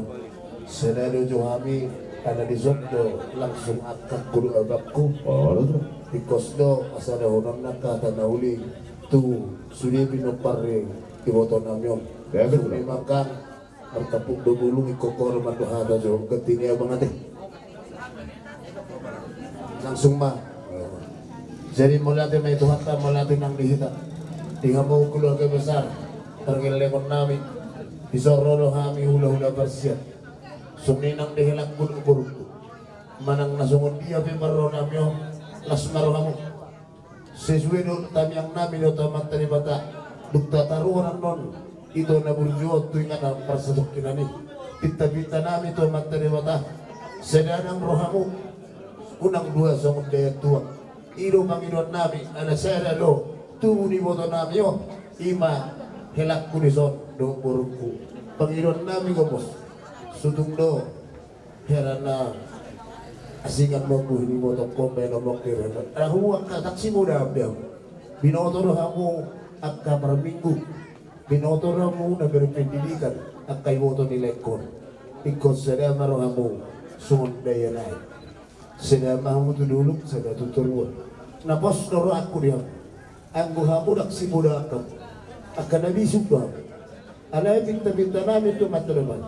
Sada do jo hami, ala dison do langsung angkat guru abangku. Tingkos do asa dohononna angka hata na uli tu sude pinompar ni iboto nami on. Songon i ma angka Martapuk do bulung, ingkon ho do mandok hata jo, ganti ni abang ate. Langsung ma. Jadi mauliate ma i tu hata, mauliate nang di hita. Di hamu keluarga besar pargellengon nami. Dison ro do hami hulahula parsiat. Songon i nang di helangku dohot borungku. Manang na songon dia pe marro nami on, las ma rohamu. Sesuai dohot tangiang nami dohot Amanta Debata, dung tataruhon annon ito na burju on tu inganan parsatongkinan i. Pintapinta nami tu Amanta Debata, sada nang rohamu, unang dua songon daihan tuak. I do pangidoan nami, ala sada do tubu ni iboto nami on, i ma helangku dison dohot borungku. Pangidoan nami gomos, sutung do hera na asingan mambuhi ni botongkon baen omong ni hera. Rahu angka taksi muda ambiang. Binoto do hamu angka parminggu. Binoto do hamu na berpendidikan angka iboto ni laengkon. Ingkon sada ma rohamu songon daya nai. Sada ma hamu tu dolok, sada tu toruan. Na pos do rohangku di hamu. Anggo hamu ndang sibodaon hamu, angka na bisuk do hamu. Alai pinta-pinta nami tu mata depan.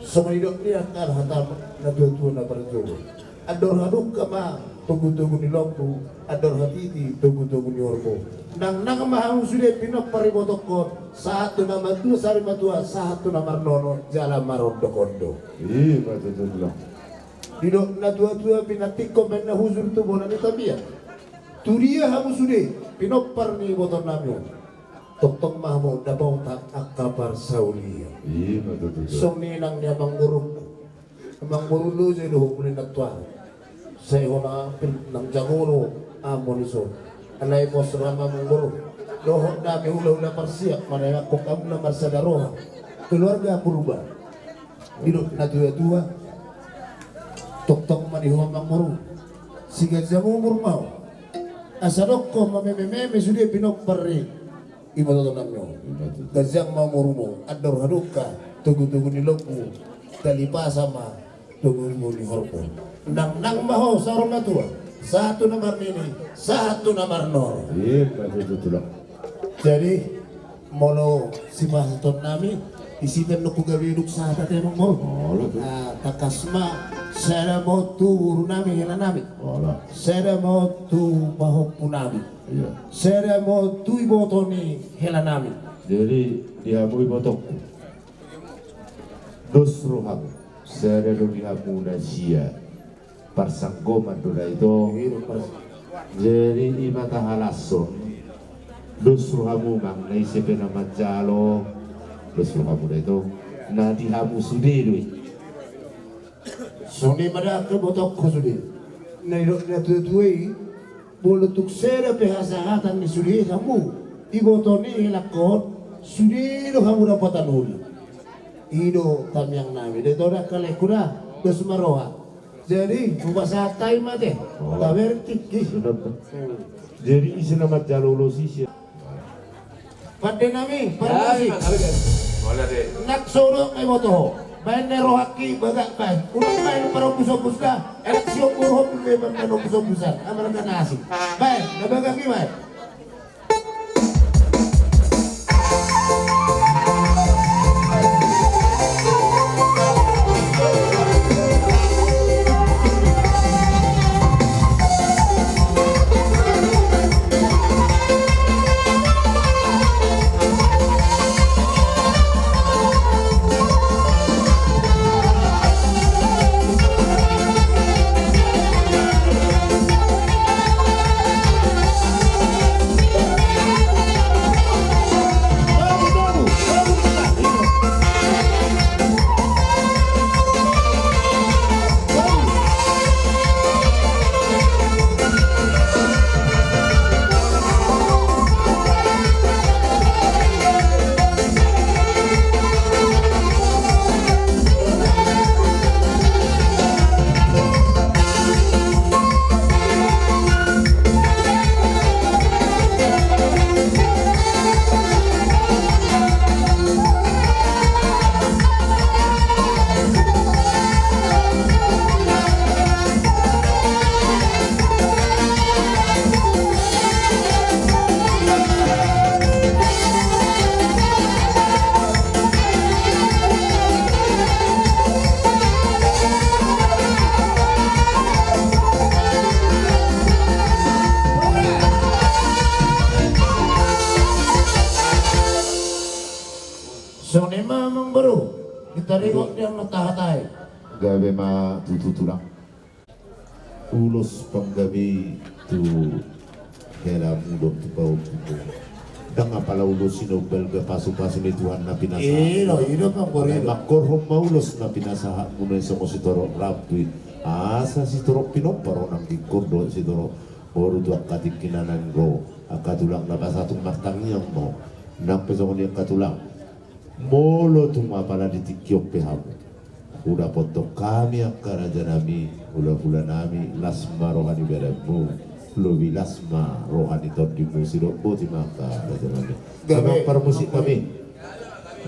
Songon nidok ni angka hata na tua-tua na parjolo. Andor hadungka ma togu-togu ni lombu, andor hatiti togu-togu ni horbo. Nangnang ma hamu sude pinompar ni botongkon, sahat tu na martua, sari matua, sahat tu na marnono, jala marondo-ondo. Ima tutu. Didok na tua-tua pinantikhon baen na hujur tu bona ni tapian. Tudia hamu sude pinompar ni iboto nami on? Tongtong ma hamu dapotan angka parsaulian. Ima tutu. Songon i nang ni amangborungku. Amangboru, loja do ho muli nantuari. Sai hona pir nang jago do amang on dison. Alai pos roha ma amangboru. Dohot nami hula-hula parsiap, manang angkon hamu na marsada roha. Keluarga Purba. Didok na tua-tua. Tongtong ma di ho amangboru. Siganjang umur ma ho. Asa dokkon mameme-meme sude pinompar ni iboto nami on. Ganjang ma umurmu, andor hadungka togu-togu ni lombu, tali pasa ma togu-togu ni horbo. Nangnang ma ho saur matua, sahat tu na marnini, sahat tu na marnono. Ima tutu, Tulang. Jadi molo sipasahaton nami, ise pe nunga gabe dung sahat ate, amangboru. Olo, Tulang. Ah, tangkas ma, sada ma on tu boru nami, hela nami. Olo. Sada ma on tu pahompu nami. Iya. Sada ma on tu iboto ni hela nami. Jadi di hamu ibotongku, dos rohamu, sada do di hamu na sia. Parsanggoman do da ito. Jadi ima tahalashon. Dos rohamu, amang, na ise pe na manjalo, dos rohamu da ito. Na di hamu sude do i. Songon i ma da angka ibotongku sude. Na nidok na tua-tua i, molo tung sada pe hasahatan ni sude hamu iboto ni helangkon, sude do hamu dapotan uli. I do tamiang nami da ito, da angka laengku da, dos ma roha. Jadi hupasahat hami ma ate. Oh. Tabereng tingki. Jadi ise na manjalo ulos i sia. Pande nami, parmusik. Nang so dok na iboto ho, baen na rohangki bagak baen. Unang baen parombus-ombus da. Enak si ombur ho pe baen na ombus-ombusan. Amarga na asing. Baen na bagak i baen. Songon i ma amangboru, di taringot ni na tahatai. Gabe ma tutu, Tulang. Ulos panggabean tu helamu dohot tu pahompumu. Ndang apala ulos i na umbalga pasu-pasu ni Tuhan na pinasahat. Ilo, ilo, Amangboru. Mangkorhon ma ulos na pinasahatmuna i songon sitorop rambu i. Asa sitorop pinompar on nang tingkor dohot sitorop boru tu angka tingki na naeng ro. Angka tulang na pasahaton martangiang ma ho. Nang pe songon i angka tulang. Molo tung apala di tingki on pe hamu hudapothon hami angka rajanami, hulahulanami, las ma roha ni badanmu, lobi las ma roha ni tondimu. Sidok boti ma angka rajanami. Gabe. Amang parmusik nami,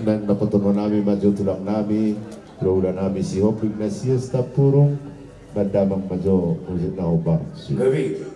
naeng dapothonnami ma jo tulangnami, hulahulanami Sihombing Ignatius Tampubolon. Baen damang ma jo musik na hombar. Gabe.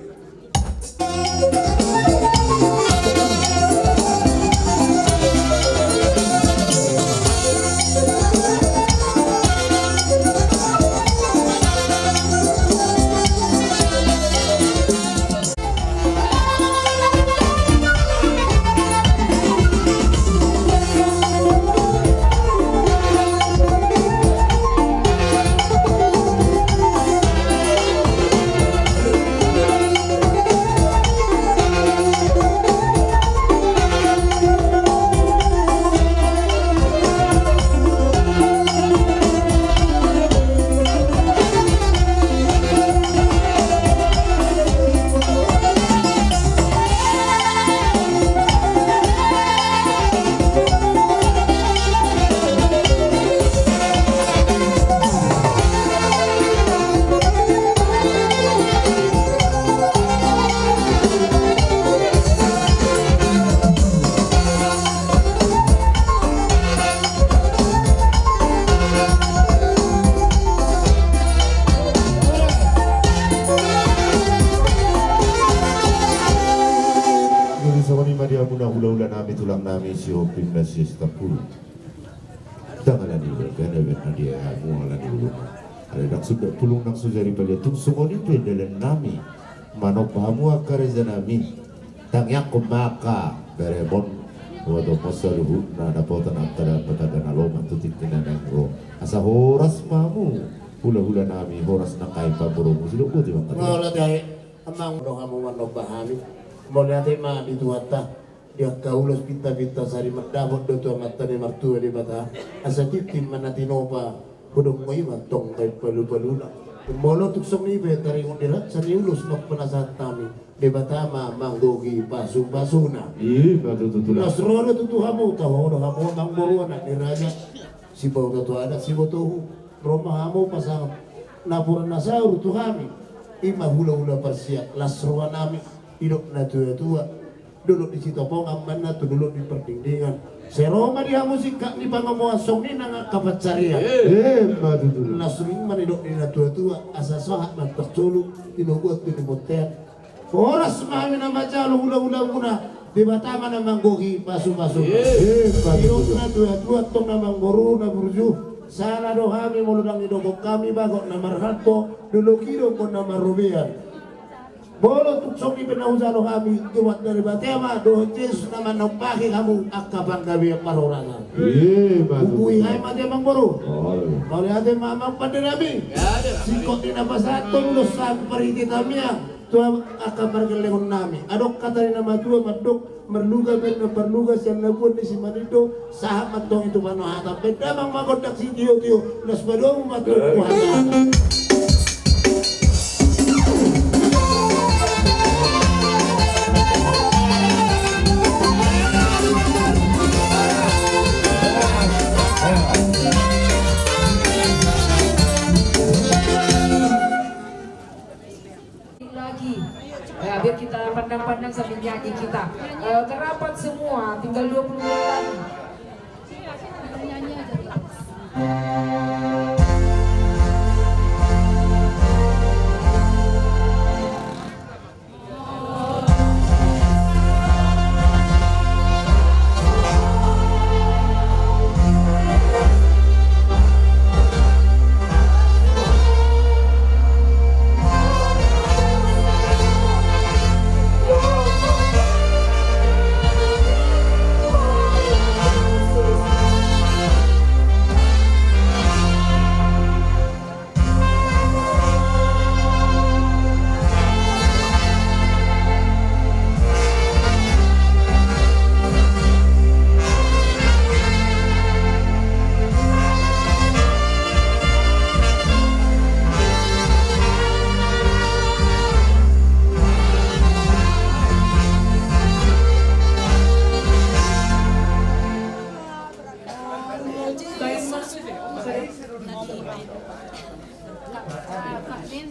Jadi songon i ma di hamuna hulahulanami, tulangnami Sihombing Ignatius Tampubolon. Ndang ala ni bagas na baen na di hamu ala ni ulunami. Alai ndang sundat pulung nang so jari paliat, tung songon i pe dalannami manomba hamu angka rajanami. Tangiangkon ma angka beremon, dohot saluhutna dapotan angka dapot angka na lomak tu tingki na naeng ro. Asa horas ma hamu hulahulanami, horas nang hami pamborumu. Sidok boti ma angka. Molo tahe amang do hamu manomba hami. Mauliate ma di Tuhanta. Di angka ulos pintapinta sari mandapot do tu Amanta na martua Debata, asa tintin ma na tinopa, hudok ma i ma tong baen palupaluna. Molo tung songon i pe taringot ni rap sari ulos nang panasahat nami, Debata ma manggohi pasupasuna. I ma tutu tulang. Las ro do tutu hamu, taho do hamu amang boru anak ni raja. Sipahuta tu adat siboto uhum, ro ma hamu pasangap napuran na saur tu hami. I ma hulahula parsiak las rohanami, didok natuatua. Dolok di Sitopongan ma na tu dolok di Pardingdingan. Sai ro ma di hamu singkat ni pangomoan songon i nang angka pansarian. Eh, ma tutu. Las ro i ma nidok ni natuatua, asa sahat ma antong solu, tinoguan tu ni bontean. Horas ma hami na manjalo hulahulamuna, Debata ma na manggohi pasupasu. Eh, ma tutu. Didok natuatua, antong amang boru na burju, sala do hami molo ndang didok hami bagot na marhalto, dolok i do na marrobean. Molo tung songon i pe na hujalo hami, Tuhanta Debata ma dohot Jesus na manompahi hamu angka panggabean parhorasan. Iya, ma tutu. Humbui hami ma di amang boru. Mauliate ma amang pandenami. Singkop ni na pasahathon ulos sahat parhite tangiang tu angka pargellengon nami. Adong hata ni na matua mandok, marluga baen na parluga sian labuan ni Simanindo, sahat ma antong i tu panohatan. Baen damang ma gondang sitiotio, laos padomu ma tu hata. Lagi. Ya, biar kita pandang-pandang sambil nyanyi kita. Eh, kerapat semua, tinggal dua puluh menit lagi. Jadi,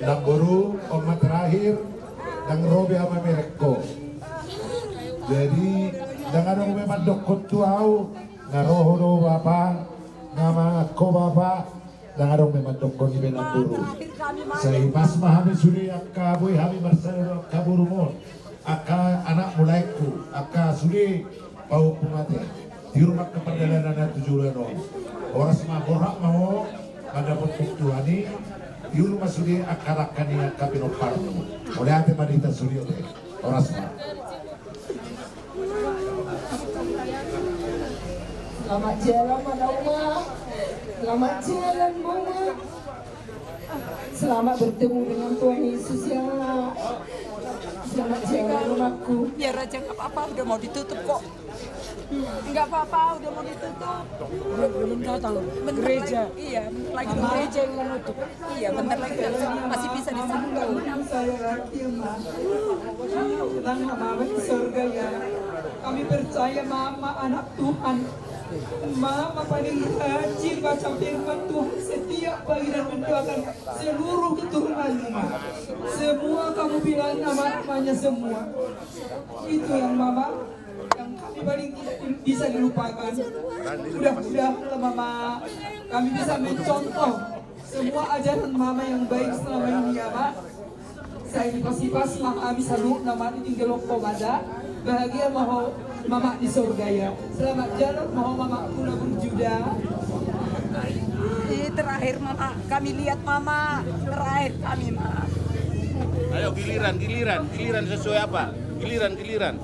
namboru, on ma terakhir, ndang ro be au mamereng ho. Jadi, ndang adong be mandokkon tu au, na ro ho do bapa, na mangan ho bapa, ndang adong be mandokkon i be namboru. Sai pas ma hami sude angka boi hami marsada dohot angka borumon, angka anakmu laengku, angka sude pahompu ma ate. Tiur ma angka pardalanan na tu joloan on. Horas ma, borhat ma ho mandapothon Tuhan i. Tiur ma sude angka dangka ni angka pinomparmu. Mauliate ma di hita sude ate. Horas ma. Selamat jalan, Mama. Selamat jalan, Mama. Selamat bertemu dengan Tuhan Yesus, ya. Selamat jalan, anakku. Biar aja, nggak apa-apa, udah mau ditutup kok. Nggak apa-apa, udah mau ditutup. Belum datang. Bentar gereja lagi. Iya, bentar lagi gereja yang menutup. Iya, bentar lagi masih bisa disambung. Saya yakin, Ma. Tenang, Mama di sorga, ya. Kami percaya Mama anak Tuhan. Mama paling rajin baca firman Tuhan setiap pagi dan mendoakan seluruh keturunanmu, Ma. Semua kamu bilang nama-namanya semua. Itu yang Mama, yang kami paling tidak bisa dilupakan. Mudah-mudahan, Mama, kami bisa mencontoh semua ajaran Mama yang baik selama ini, ya, Ma. Sai dipasipas ma hami saluhutna, Ma, ditinggalhon ho mada. Bahagia ma ho, Mama di sorga, ya. Selamat jalan ma ho, Mama, pula berjuda. Ih, terakhir, Mama. Kami lihat, Mama. Terakhir kami, Ma. Ayo, giliran, giliran, giliran sesuai apa? Giliran, giliran.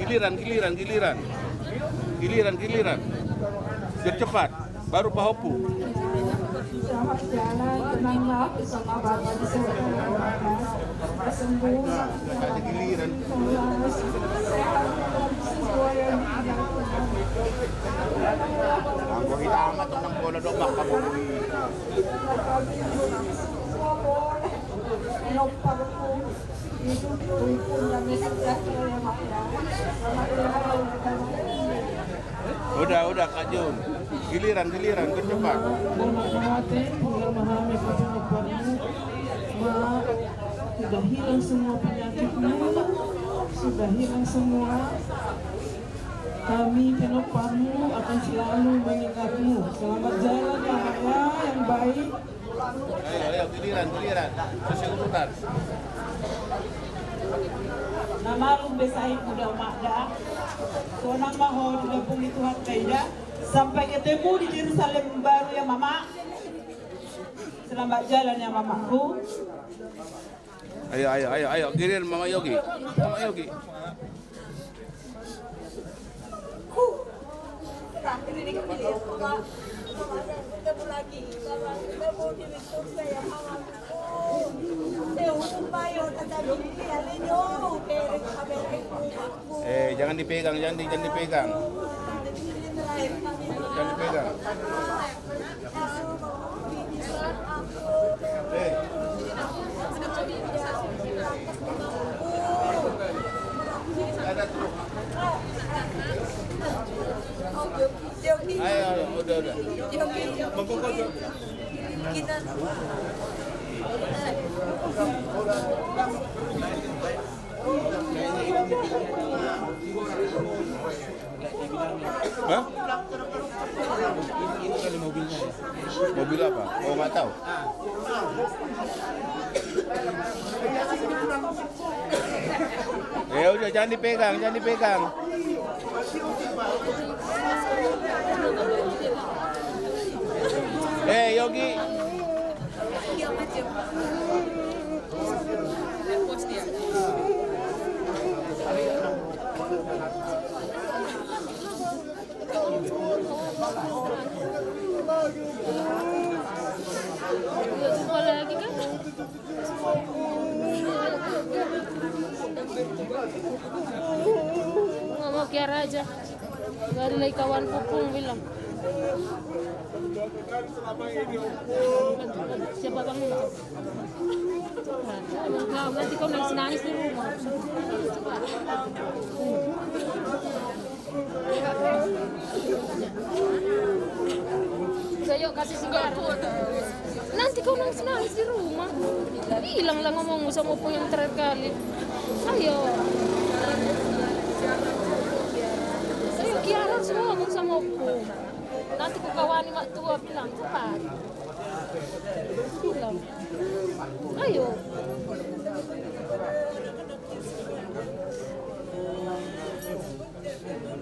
Giliran, giliran, giliran. Giliran, giliran. Biar cepat. Baru pahompu. Selamat jalan, tenanglah bersama Bapa di sorga. Kesembuhan. Ada giliran. Sehat, sesuai yang diinginkan. Anggo hita amat, tenang, bola domba kamu. Semua boleh. Eno, Pak. Udah, udah, Kak Jun. Giliran, giliran, cepat. Mama, tinggal ma hami, kami pinomparmu. Ma, sudah hilang semua penyakitmu, sudah hilang semua. Kami pinomparmu akan selalu mengingatmu. Selamat jalan, Mama, ya, yang baik. Ayo, ayo, giliran, giliran. Sesuai urutan. Na malum be sahitmu da, Mama, da. Sonang ma ho dilambung ni Tuhan da, Ida. Sampai ketemu di Yerusalem baru ya, Mama. Selamat jalan ya, Mamaku. Ayo, ayo, ayo, ayo, giliran Mama Yogi. Mama Yogi. Terakhir ini kepilih, Mama. Mama, ketemu lagi. Mama, ketemu di Victor saya, Mama. Eh, jangan dipegang, jangan di-, jangan dipegang. Jangan dipegang. Eh. Ayo, ayo, udah, udah. Kita. Hah? Ini kali mobilnya ya. Mobil apa? Oh, nggak tahu. Ya udah, jangan dipegang, jangan dipegang. Eh, Yogi. Iya, jumpa lagi kan? Nggak mau Kiara aja. Nggak ada lagi kawan pupung bilang. Siapa kamu? Nah, nanti kau nangis-nangis di rumah. Ayo, kasih sigara. Nanti kau nangis-nangis di rumah. Bilang lah ngomong sama opung yang terakhir kali. Ayo. Ayo, Kiara harus ngomong sama opung. Nanti ku kawani mak tua bilang, cepat. Bilang. Ayo.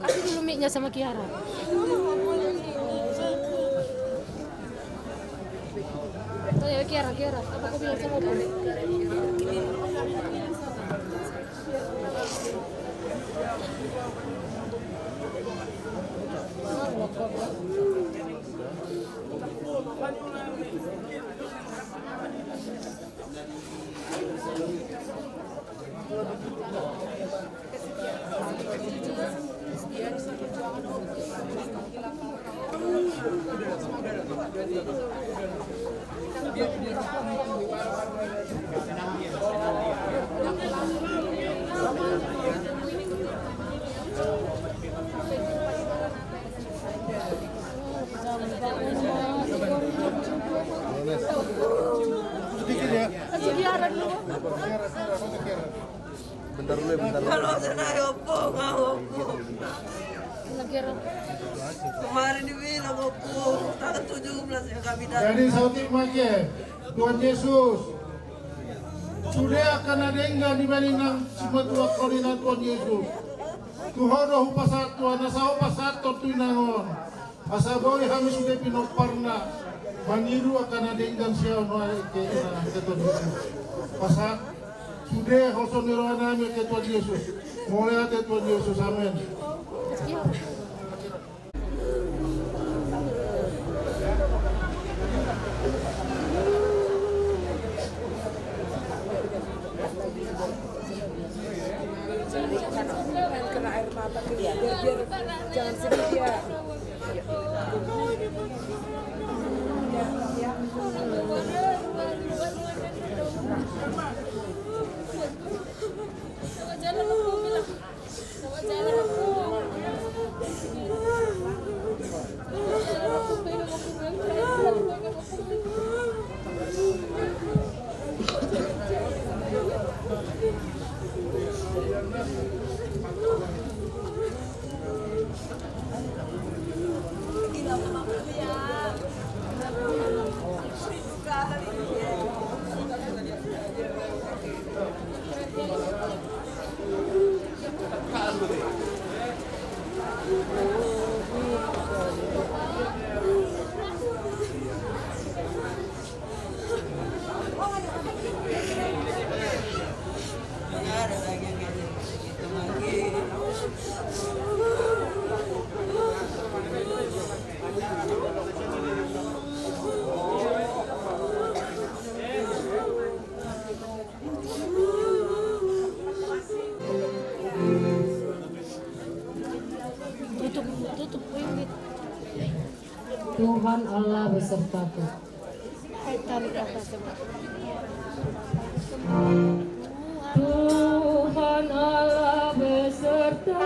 Kasih dulu mic-nya sama Kiara. Ayo, Kiara, Kiara. Apa kau bilang sama opung? Sedikit ya. Bentar dulu ya, bentar dulu. Kalau saya naik opung, mau opung. Kemarin dibilang opung, tanggal tujuh belas ya kami datang. Jadi saotik ma ate, Tuhan Yesus. Sude angka na denggan dibani nang simatua koni na Tuhan Yesus. Tu Ho do hupasahat tu anak, asa Ho pasahathon tu inang on. Asa boi hami sude pinomparna maniru angka na denggan sian Ho, ate Tuhan Yesus. Pasahat sude hoso ni roha nami, ate Tuhan Yesus. Mauliate Tuhan Yesus, amen. Kena air mata dia, biar, biar jangan sedih dia. Tutup, tutup, Win. Tuhan Allah besertaku. Tuhan Allah beserta.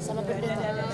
Sama pendeta.